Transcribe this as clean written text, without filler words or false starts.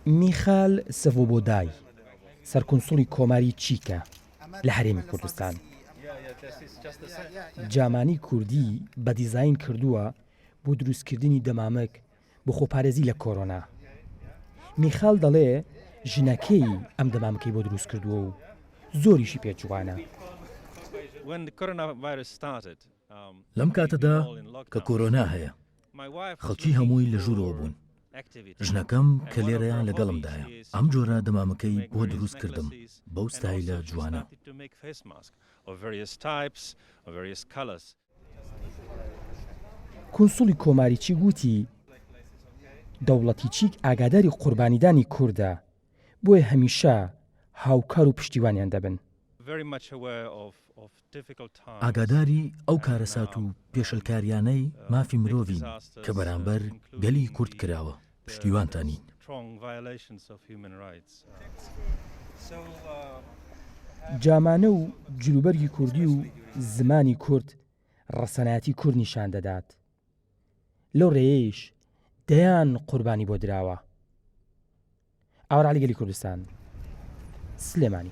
میخال سڤۆبۆدای، سەرکونسوڵی کۆماری چیکە لە هەرێمی کوردستان، جامانەی کوردی بە دیزاین کردووە بۆ دروستکردنی دەمامک بۆ خۆپارێزی لە کۆرۆنا. میخال دەڵێ ژنەکەی ئەم دەمامکەی بۆ دروست کردووە و زۆریشی پێ جوانە. لەم کاتەدا کە کۆرۆنا هەیە، خەڵکی هەمووی لە ژوورەوە بوون. ژنەکەم کە لێرەیە لەگەڵمدایە، ئەم جۆرە دەمامکەی بۆ دروست کردم بەو ستایلە جوانە. کونسوڵی کۆماری چیک وتی، دەوڵەتی چیک ئاگاداری قوربانیدانی کوردە، بۆیە هەمیشە هاوکار و پشتیوانیان دەبن. ئاگاداری ئەو کارەسات و پێشلکاریانەی مافی مرۆڤین کە بەرامبەر گەلی کورد کراوە، پشتیوانتانین. جامانە و جلوبەرگی کوردی و زمانی کورد ڕەسەنایەتی کورد نیشان دەدات. لەو ڕێیەیش دەیان قوربانی بۆ دراوە. ئاوەر عەلی گەلی کوردستان، سلێمانی.